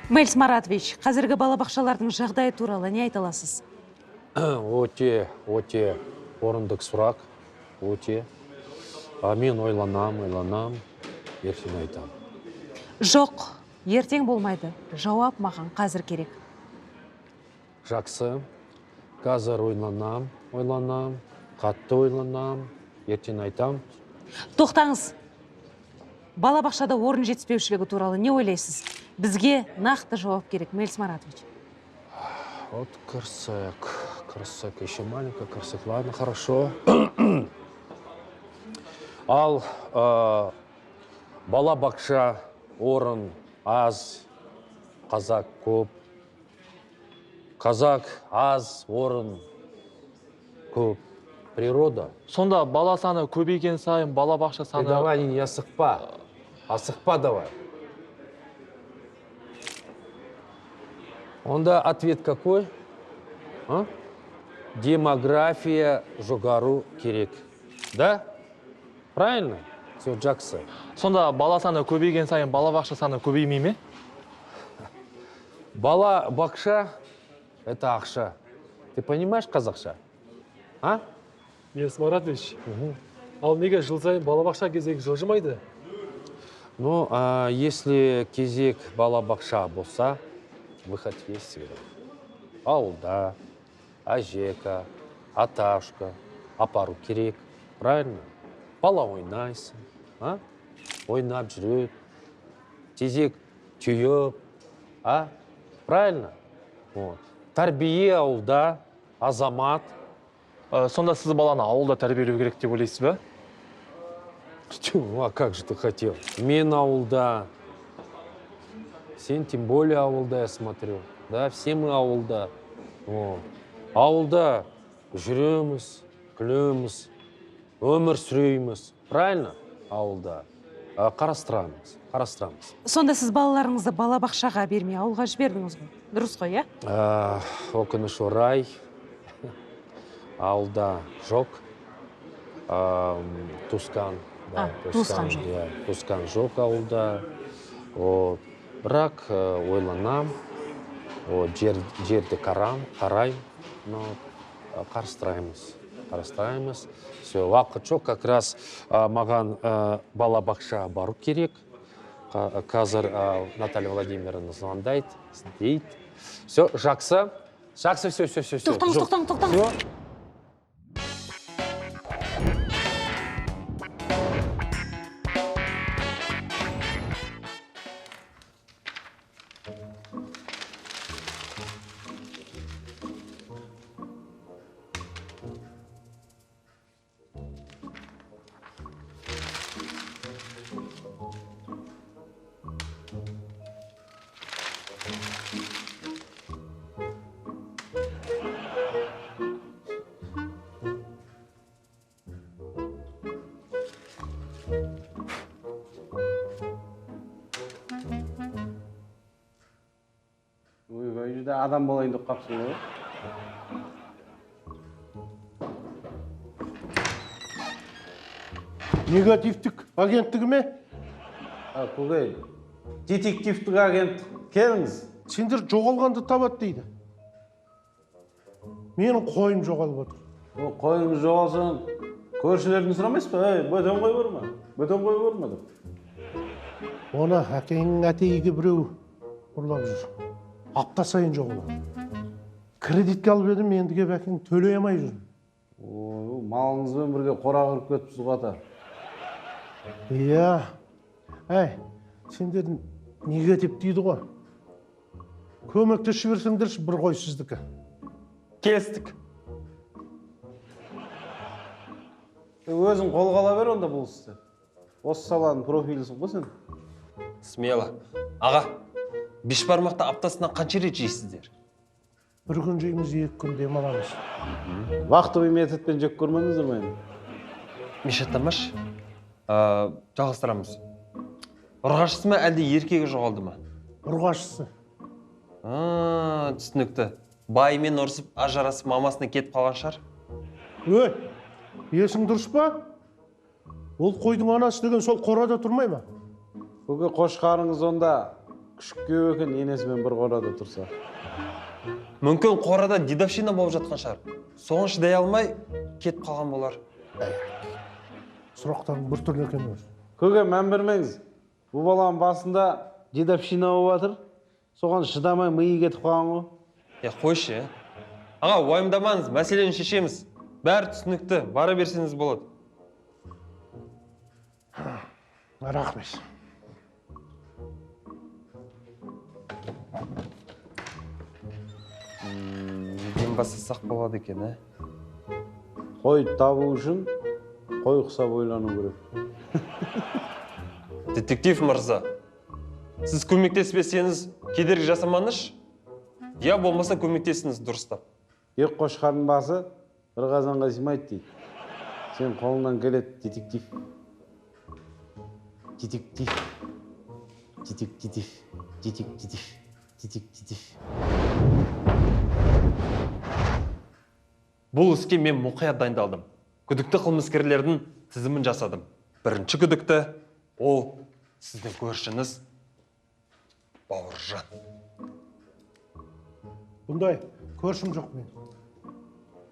Мэлс Маратович, қазіргі балабақшалардың жағдайы туралы не айта аласыз? Өте, өте орындық сұрақ. Өте. А мен ойланам, ойланам, ертең айтам. Жоқ, ертең болмайды. Жауап маған қазір керек. Жақсы. Қазір ойланам, ойланам, қатты ойланам, ертең айтам. Тоқтаңыз. Балабақшада орын жетіспеушілігі туралы не ойлайсыз? Бізге нақты жауап керек, Мэлс Маратович. Вот корсек, корсек, еще маленький корсек. Ладно, хорошо. Ал балабақша орын аз, қазақ көп. Қазақ аз, орын көп. Природа. Сонда бала саны көбейген сайын балабақша Ты саны... давай не асықпа. Асықпа давай. Онда ответ какой? А? Демография жоғару керек. Да? Правильно? Все, жақсы. Сонда бала саны көбейген сайын балабақша саны көбеймей ме? Бала бақша – это ақша. Ты понимаешь қазақша? А? Мэлс Маратович, ал неге жыл сайын балабақша кезегі жылжымайды? Ну, а если кезек балабақша болса, выход есть всегда. Ауылда, әжека, аташка, апару керек, правильно? Бала ойнайсың, а? Ойнап жүреді, тезек түйіп, а? Правильно? Вот. Тәрбие ауылда, азамат. Сонда сіз баланы ауылда тәрбиелеу керек деп ойлайсыз ба? Тю, ну а как же ты хотел? Мен ауылда, сен тем более ауылда, я смотрю. Да, все мы ауылда. Вот. Ауылда жүреміз, күлеміз, өмір сүреміз. Правильно? Ауылда. Қарастырамыз, қарастырамыз. Сонда сіз балаларыңызды балабақшаға бермей ауылға жібердіңіз ғой? Дұрыс қой, иә? Өкініш орай, ауылда жоқ. Туысқан, да, А, туысқан жоқ. Иә, туысқан жоқ ауылда. Вот. Бірақ ойланам, вот, жерді қараймын, но қарастырамыз, қарастырамыз. Все, уақыт жоқ, как раз маған балабақша бару керек. Қазір Наталья Владимировна звондайды, іздейді. Все, жақсы. Жақсы, все, все, все, все. Тоқтаңыз, Жоқ. тоқтаңыз, тоқтаңыз. Все. Ойбай, жерде адам болайын деп қапсың ғой. Негативтік агенттігі ме? А, көке, детективтік агент, келіңіз. Сендер жоғалғанды табады дейді. Менің қойым жоғалып отыр. О, қойыңыз жоғалса, көршілерден сұрамайсыз ба? Ей, бөтен қой бар ма? Бөтен қой бар ма деп. Оны әкеңнің әтейігі біреу ұрлап жүр. Апта сайын жоғалады. Кредитке алып едім, енді келіп әкең төлей алмай жүр. Ой, малыңызбен бірге қора кіріп кетіпсіз ғой, ата. Иә. Әй, сендердің негатив дейді ғой. Көмектесіп жіберсеңдерші бір қой сіздікі. Келістік. Өзің қолға ала бер онда бұл істі. Осы саланың профилісің ғой сен. Смело. Аға, бешбармақты аптасына қанша рет жейсіздер? Бір күн жейміз, екі күн демаламыз. Вахтовый методпен жеп көрмедіңіздер ме енді? Мешаттамашы. Жалғастырамыз. Ұрғашысы ма, әлде еркегі жоғалды ма? Ұрғашысы. Түсінікті. Байымен ұрысып, ажырасып, мамасына кетіп қалған шығар. Ой, есің дұрыс па? Ол қойдың анасы деген сол қорада тұрмай ма? Көке, қошқарыңыз онда Күшік күйеу екен, енесімен бір қорада тұрса. Мүмкін қорада дедовщина болып жатқан шығар. Соған шыдай алмай кетіп қалған болар. Сұрақтарың біртүрлі екен өзі. Көке, мән бермеңіз. Бұл баланың басында дедовщина болып жатыр. Соған шыдамай миы кетіп қалған ғой. Е, қойшы, е. Аға, уайымдамаңыз, мәселені шешеміз. Бәрі түсінікті, бара берсеңіз болады. Рахмет. Неден бастасақ болады екен, ә? Қой табу үшін қой құсап ойлану керек. Детектив мырза, сіз көмектеспесеңіз кедергі жасамаңызшы. Я болмаса көмектесіңіз дұрыстап. Екі қошқардың басы бір қазанға сыймайды дейді. Сен қолыңнан келеді, детектив. Детектив. Детектив. Детектив. Детектив. Бұл іске мен мұқият дайындалдым. Күдікті қылмыскерлердің тізімін жасадым. Бірінші күдікті ол сіздің көршіңіз Бауыржан. Бұндай көршім жоқ мен.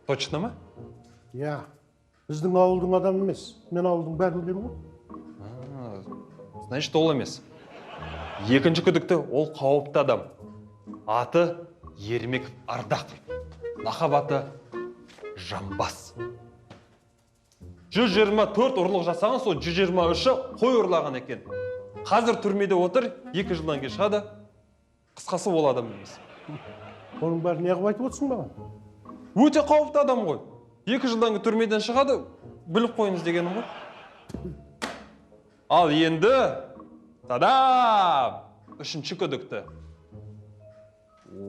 Точно ма? Иә. Біздің ауылдың адамы емес. Мен ауылдың бәрін білемін ғой. Значит, ол емес. Екінші күдікті ол қауіпті адам. Аты Ермек Ардақ. Лақап аты Жамбас. 124 ұрлық жасаған, сол 123-і қой ұрлаған екен. Қазір түрмеде отыр, 2 жылдан кейін шығады. Қысқасы ол адам емес. Оның бәрін неғып айтып отырсың маған? Өте қауіпті адам ғой. 2 жылдан кейін түрмеден шығады, біліп қойыңыз дегенім ғой. Ал енді, тадам! Үшінші күдікті.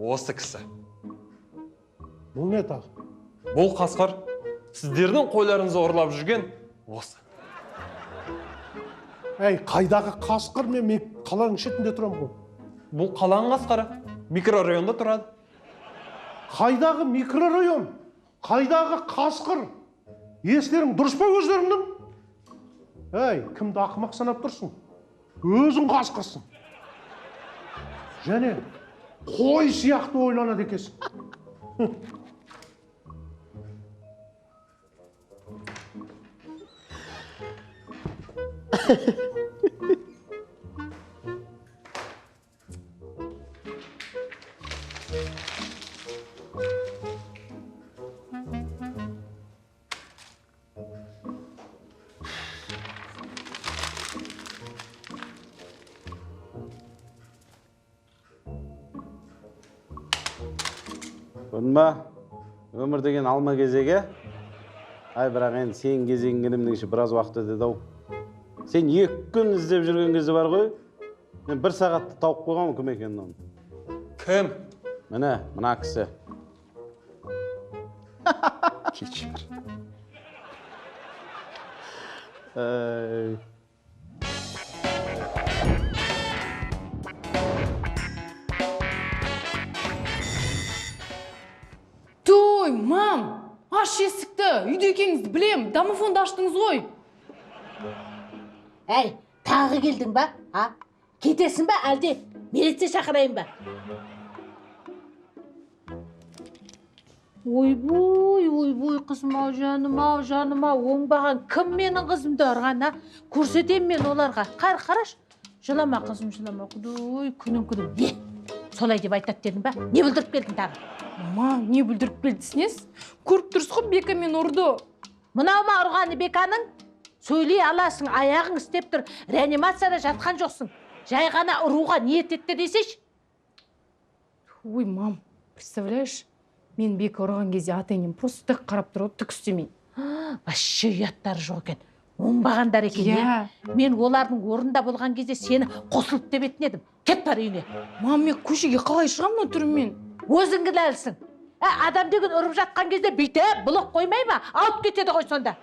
Осы кісі. Бұл не тағы? Бұл қасқыр. Сіздердің қойларыңызды ұрлап жүрген осы. Әй, қайдағы қасқыр, мен қаланың шетінде тұрамын ғой. Бұл қаланың қасқыры. Микрорайонда тұрады. Қайдағы микрорайон? Қайдағы қасқыр? Естерің дұрыс па өздеріңнің? Әй, кімді ақымақ санап тұрсың? Өзің қасқырсың. Және қой сияқты ойланады екенсің. Көрдің ба? Өмір деген алма кезегі. Ай, бірақ енді сенің кезегің келемін дегенше біраз уақыт өтеді ау. Сен 2 күн іздеп жүрген кезде бар ғой, мен 1 сағатты тауып қойғанмын кім екенін оны. Кім? Міне, мына кісі. Кешір. Той, мам, аш есікті, үйде екеніңізді білем, домофонды аштыңыз ғой. Әй, тағы келдің ба? А? Кетесің ба, әлде милиция шақырайын ба? Ойбой, ойбой, қызым-ау, жаным-ау, жаным-ау, оңбаған кім менің қызымды ұрған, а? Көрсетем мен оларға. Қараш, жылама, қызым, жылама. Құдай, күнім, күнім. Не? Солай деп айтады дедің ба? Не бүлдіріп келдің тағы? Мама, не бүлдіріп келді десеңіз? Көріп тұрсыз ғой, Бека мен ұрды. Мынау ма ұрғаны Беканың? Сөйлей аласың, аяғың істеп тұр, реанимацияда жатқан жоқсың. Жай ғана ұруға ниет етті десейші. Ой, мам, представляешь, мен Бека ұрған кезде ата-енем просто так қарап тұр, түк істемей. Вообще ұяттары жоқ екен. Оңбағандар екен, иә? Мен олардың орнында болған кезде сені қосылып деп етін едім. Кет бар үйіңе. Мам, мен көшеге қалай шығамын мына түріммен? Өзің кінәлісің. Адам деген ұрып жатқан кезде бүйтіп бұлық қоймай ма? Алып кетеді ғой сонда.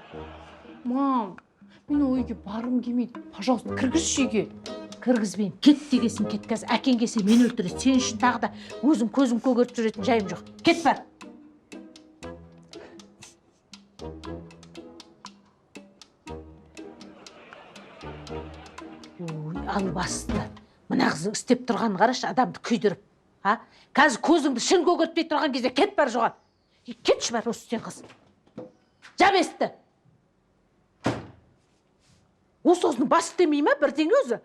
Мам, мен ол үйге барғым келмейді. Пожалуйста, кіргізші үйге. Кіргізбеймін. Кет дегесін кет қазір. Әкең келсе мені өлтіреді. Сен үшін тағы да өзім көзім көгеріп жүретін жайым жоқ. Кет бар. Ой, албасты. Мына қыздың істеп тұрғанын қарашы, адамды күйдіріп. А? Қазір көзіңді шын көгертпей тұрған кезде кет бар жоғал. Кетші бар осы сен қыз. Жап есікті. Осы осының басы істемей ме бірдеңе өзі?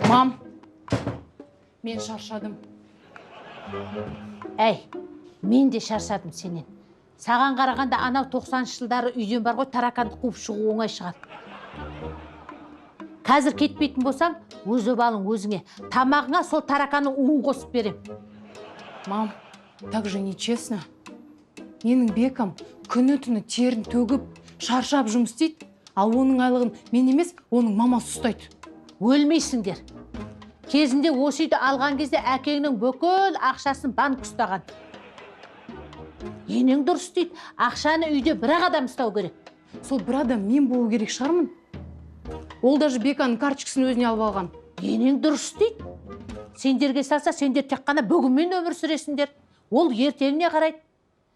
Мам, мен шаршадым. Әй, мен де шаршадым сенен. Саған қарағанда анау 90-шы жылдары үйден бар ғой, тараканды қуып шығу оңай шығар. Қазір кетпейтін болсаң, өз обалың өзіңе. Тамағыңа сол тараканның уын қосып берем. Мам, так же нечестно. Менің Бекам күні-түні терін төгіп, шаршап жұмыс істейді, ал оның айлығын мен емес, оның мамасы ұстайды. Өлмейсіңдер. Кезінде осы үйді алған кезде әкеңнің бүкіл ақшасын банк ұстаған. Енең дұрыс дейді, ақшаны үйде бір-ақ адам ұстау керек. Сол бір адам мен болу керек шығармын. Ол даже Беканың карточкасын өзіне алып алған. Енең дұрыс дейді. Сендерге салса, сендер тек қана бүгінмен өмір сүресіңдер. Ол ертеңіне қарайды.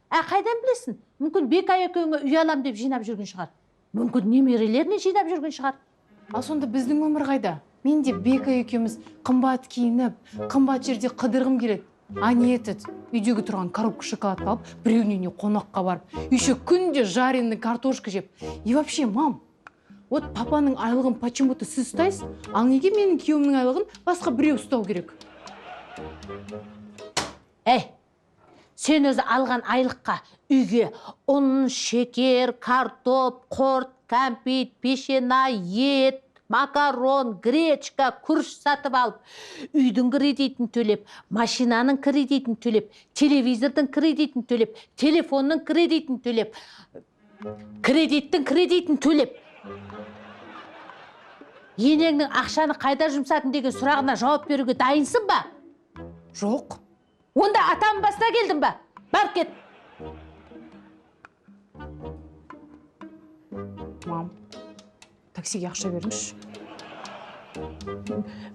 Ә, қайдан білесің? Мүмкін Бека екеуіңе үй алам деп жинап жүрген шығар. Мүмкін немерелеріне жинап жүрген шығар. Ал сонда біздің өмір қайда? Мен де Бека екеуміз қымбат киініп, қымбат жерде қыдырғым келеді. А не этот, үйдегі тұрған коробка шоколадты алып, біреудің үйіне қонаққа барып, еще күнде жареный картошка жеп. И вообще, мам, вот папаның айлығын почему-то сіз ұстайсыз, ал неге менің күйеуімнің айлығын басқа біреу ұстау керек? Әй, сен өзі алған айлыққа үйге ұн, шекер, картоп, құрт, кәмпит, пешена, ет, макарон, гречка, күріш сатып алып, үйдің кредитін төлеп, машинаның кредитін төлеп, телевизордың кредитін төлеп, телефонның кредитін төлеп, кредиттің кредитін төлеп. Енеңнің ақшаны қайда жұмсадың деген сұрағына жауап беруге дайынсың ба? Жоқ. Онда атам басына келдің ба? Бар кет. Мам, таксиге ақша беріңізші.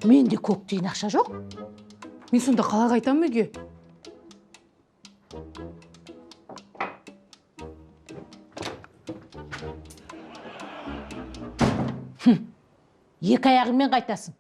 Менде көк тиын ақша жоқ. Мен сонда қалай қайтамын үйге? Екі аяғыңмен қайтасың.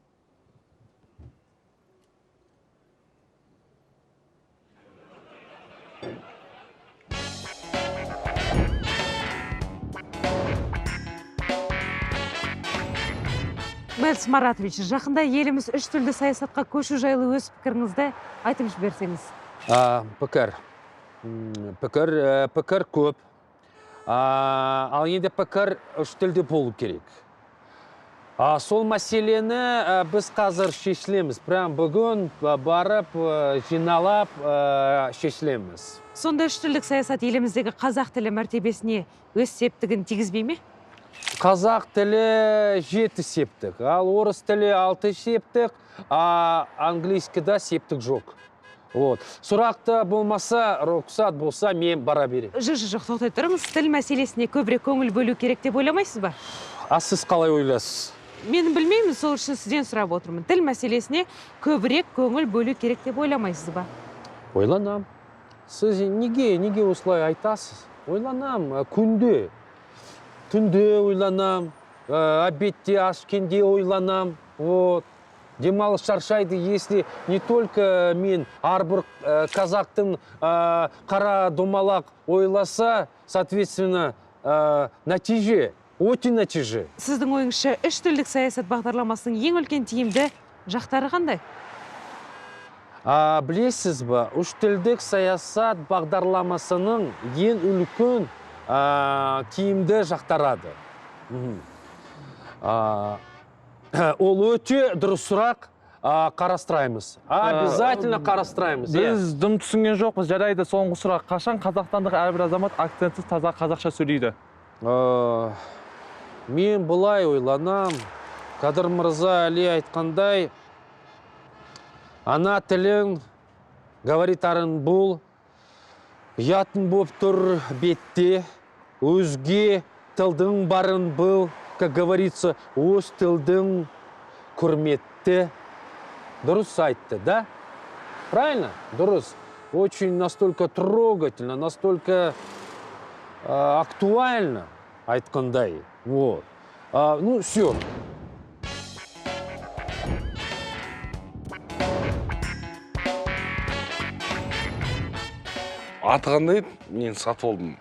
Мэлс Маратович, жақында еліміз үш тілді саясатқа көшу жайлы өз пікіріңізді айтып жіберсеңіз. Пікір. Пікір көп. Ал енді пікір үш тілде болу керек. Сол мәселені біз қазір шешілеміз. Прям бүгін барып, жиналап шешілеміз. Сонда үш тілдік саясат еліміздегі қазақ тілі мәртебесіне өз септігін тигізбей ме? Қазақ тілі 7 септік, ал орыс тілі 6 септік, а английскийда септік жоқ. Вот. Сұрақты болмаса, рұқсат болса, мен бара беремін. Жоқ, тоқтай тұрыңыз. Тіл мәселесіне көбірек көңіл бөлу керек деп ойламайсыз ба? А сіз қалай ойлайсыз? Мен білмеймін, сол үшін сізден сұрап отырмын. Тіл мәселесіне көбірек көңіл бөлу керек деп ойламайсыз ба? Ойланам. Сіз неге осылай айтасыз? Ойланам, күнде. Түнде ойланам, обедте, аш кенде ойланам. Вот. Демалыс шаршайды, если не только мен, әрбір қазақтың қара домалақ ойласа, соответственно, нәтиже, өте нәтиже. Сіздің ойыңызша, үш тілдік саясат бағдарламасының ең үлкен тиімді жақтары қандай? Білесіз бе, үш тілдік саясат бағдарламасының ең үлкен тиімді жақтарады. Ол өте дұрыс сұрақ, қарастыраймыз. Обязательно қарастыраймыз. Біз дым түсінген жоқпыз. Жарайды, соңғы сұрақ. Қашан қазақстандық әрбір азамат акцентсіз таза қазақша сөйлейді? Мен былай ойланам. Қадыр Мырза Әли айтқандай, ана тілің, говорит арын бұл, ұятын боп тұр бетте, өзге тілдің барын бұл, как говорится, өз тілдің құрметті. Дұрыс айтты, да? Правильно? Дұрыс. Очень настолько трогательно, настолько актуально айтқандай. Вот. Ну, все. Аты қандай еді? Мен сатып алдым.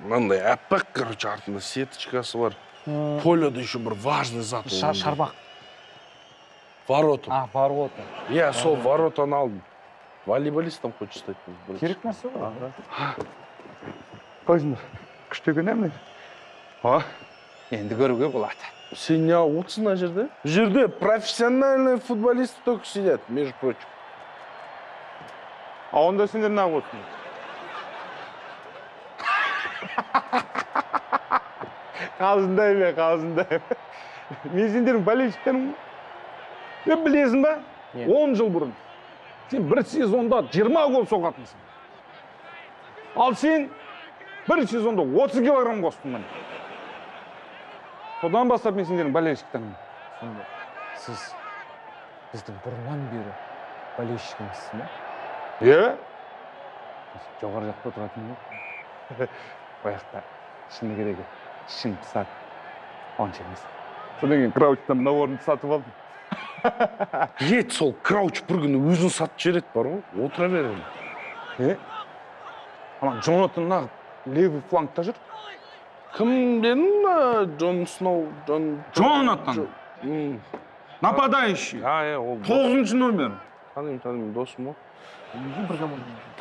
Мынандай аппақ, короче, артында сеточкасы бар. Поледа еще бір важный зат. Шарбақ. Ворота. А, ворота. Иә, сол воротаны алдым. Волейболистом хочешь стать? Керек нәрсе ғой. Қойсыңдар. Күшті екен, міне. О, енді көруге болады. Сен не отырсың мына жерде? Бұл жерде профессиональные футболисты только сидят, между прочим. А онда сендер неғып отырсыңдар? Қалжыңдаймын мен, қалжыңдаймын. Мен сендердің болельщиктерің ғой. Білесің ба? 10 жыл бұрын сен бір сезонда 20 гол соғатынсың. Ал сен бір сезонда 30 килограмм қостың міне. Содан бастап мен сендердің болельщиктеріңмін. Сонда сіз біздің бұрыннан бері болельщигімізсіз бе? Иә. Жоғары жақта отыратын ғой. Ол жақта шыны керегі, ішің пысады. Онша емес. Содан кейін Краучтан мына орынды сатып алдым. Ет, сол Крауч бір күні өзін сатып жібереді бар ғой, отыра бер енді. Ана Джонатан нағып левый флангта жүр. Кім дедің? Джон Сноу, Джон... Джонатан. Нападающий. А, иә, ол. 9-шы номер. Танимын, танимын, досым ғой.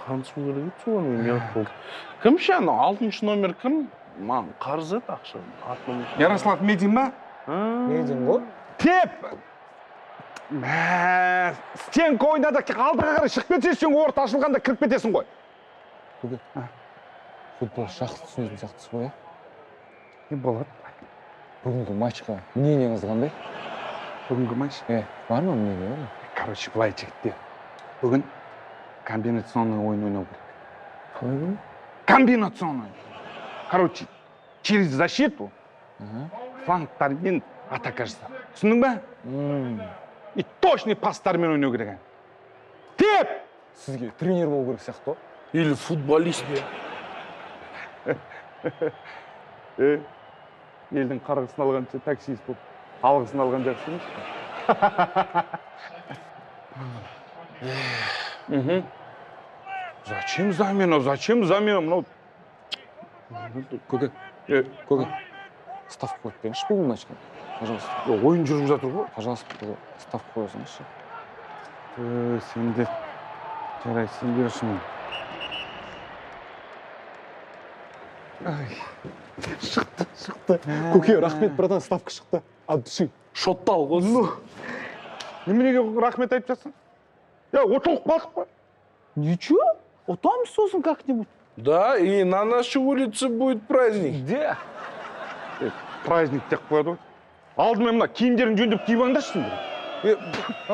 Танысу керек еді солармен, ұят болды. Кім ше, анау 6-шы номер кім? Маған қарыз еді ақша. Ярослав Медин ба? Медин ғой. Теп! Мә, стенка ойнады, алдыға қарай шығып кетсе, сен орта ашылғанда кіріп кетесің ғой. Көке, футбол жақсы түсінетін сияқтысыз ғой, иә? Не болады? Бүгінгі матчқа мнениеңіз қандай? Бүгінгі матч? Бар ма мнение? Бар ма? Короче, былай жігіттер. Бүгін комбинационный ойын ойнау керек. Қалай бүгін? Комбинационный. Короче, через защиту флангтармен атака жасап. Түсіндің ба? И точный пастармен ойнау керек. Теп! Сізге тренер болу керек сияқты ғой. Или футболист. Елдің қарғысын алғанша таксист болып, алғысын алған жақсы емес пе? Зачем замена? Зачем замена? Мынау... Көке, көке, ставка қойып беріңізші бүгін матчқа. Пожалуйста. Ойын жүріп жатыр ғой. Пожалуйста, ставка қоя салыңызшы. Сендер, жарай, сендер үшін. Шықты, шықты. Көке, рахмет, братан, ставка шықты. От души. Шоттал ғой. Неменеге рахмет айтып жатсың? Ұтылып қалдық қой. Ничего, ұтамыз сосын как-нибудь. Да, и на нашей улице будет праздник. Где? Праздник деп қояды ғой. Алдымен мына киімдерін жөндеп киіп алыңдаршы сендер.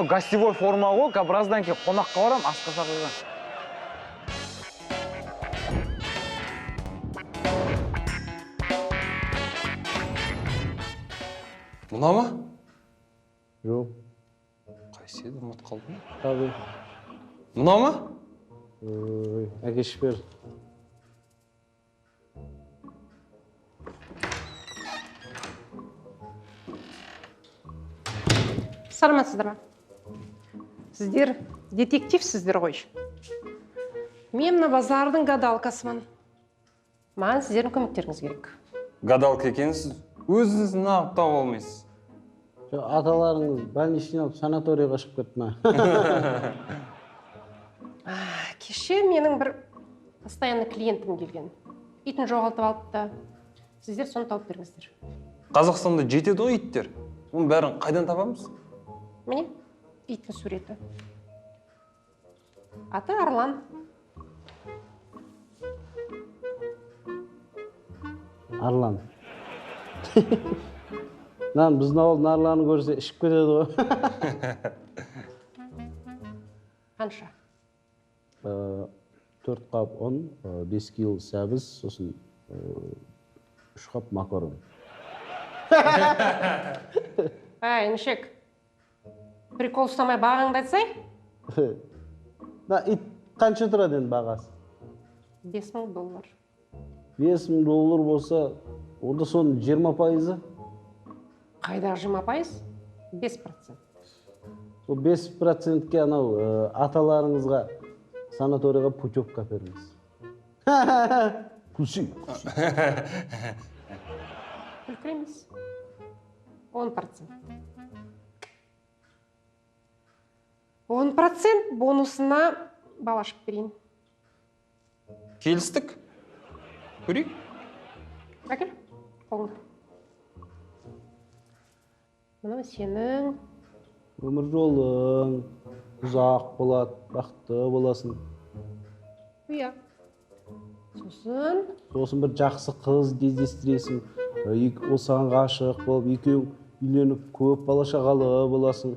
Гостевой форма ғой, біраздан кейін қонаққа барамын, асқа шақырған. Мына ма? Жоқ. Қайсы еді, ұмытып қалдым. Tabii. Мына ма? Ой, әкешіп бер. Саламатсыздар ма? Сіздер детективсіздер ғой. Мен мына базардың гадалкасымын. Маған сіздердің көмектеріңіз керек. Гадалка екенсіз, өзіңіз неғып таба алмайсыз. Жоқ, аталарыңыз больничный алып санаторийға шығып кетті ма? Кеше менің бір постоянный клиентім келген. Итін жоғалтып алыпты. Сіздер соны тауып беріңіздер. Қазақстанда жетеді ғой иттер. Оның бәрін қайдан табамыз? Міне, иттің суреті. Аты Арлан. Арлан. Мынаны біздің ауылдың арланын көрсе ішіп кетеді ғой. Қанша? 4 қап ұн, 5 кило сәбіз, сосын 3 қап макарон. Әй, інішек. Прикол ұстамай бағаңды айтсай. Мына ит қанша тұрады енді бағасы? 5000 доллар. 5000 доллар болса, онда соның 20%-ы? Қайдағы 20%? 5%. Сол 5%-ке анау аталарыңызға санаторийға путевка беріңіз. Күлсей. Күлкілі емес. 10%. 10% бонусына бал ашып берейін. Келістік. Көрейік. Әкел, қолыңды. Мынау сенің өмір жолың ұзақ болады, бақытты боласың. Иә. Сосын? Сосын бір жақсы қыз кездестіресің, ол саған ғашық болып, екеуің үйленіп көп бала шағалы боласың.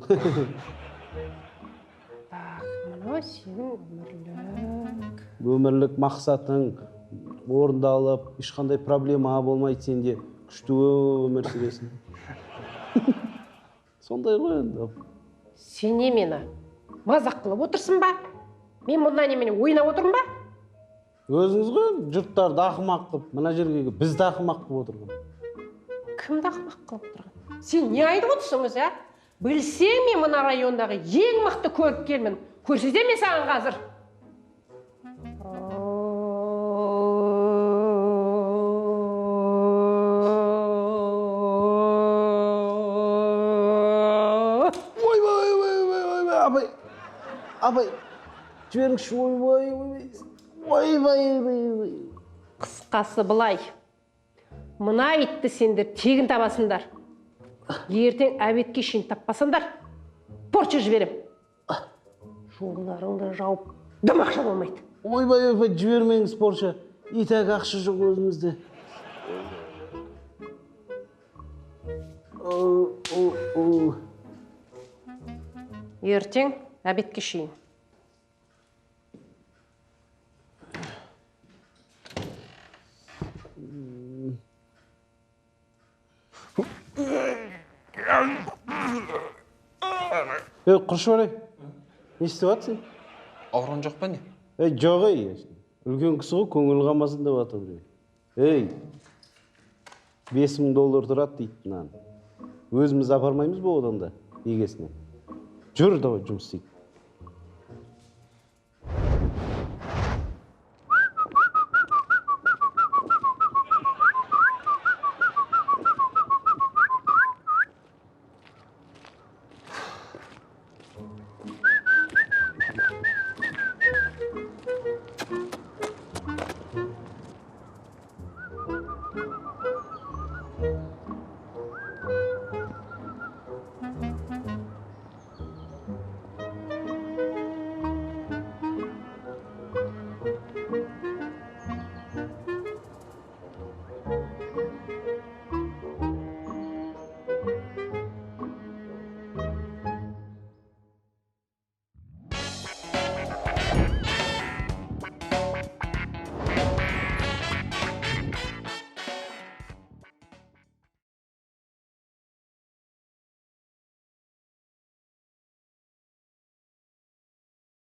Так, мынау сенің өмірлік. Өмірлік мақсатың орындалып, ешқандай проблема болмайды, сенде күшті өмір сүресің. Сондай ғой енді. Сен не мені мазақ қылып отырсың ба? Мен мұнда немене ойнап отырмын ба? Өзіңіз ғой енді жұрттарды ақымақ қылып, мына жерге келіп бізді ақымақ қылып отырған. Кімді ақымақ қылып отырған? Сен не айтып отырсың өзі, ә? Білсең, мен мына райондағы ең мықты көріпкелмін. Көрсетемін мен саған қазір. Ойбай, ойбай, ойбай, абай, абай, жіберіңізші, ойбай, ойбай, ойбай, ойбай. Қысқасы былай, мына итті сендер тегін табасыңдар. Ертең обедке шейін таппасаңдар, порча жіберем. Жолдарыңды жауып, дым ақша болмайды. Ойбай, ойбай, жібермеңіз порча. И так ақша жоқ өзімізде. Ертең обедке шейін. Ей, құршы барай. Не істеп жатсың? Ауырған жоқ па не? Ей, жоқ ей. Үлкен кісі ғой, көңіл қалмасын деп жатыр біреу. Ей, 5000 доллар тұрады дейді мынаны. Өзіміз апармаймыз ба одан да егесіне? Жүр, давай жұмыс істейік.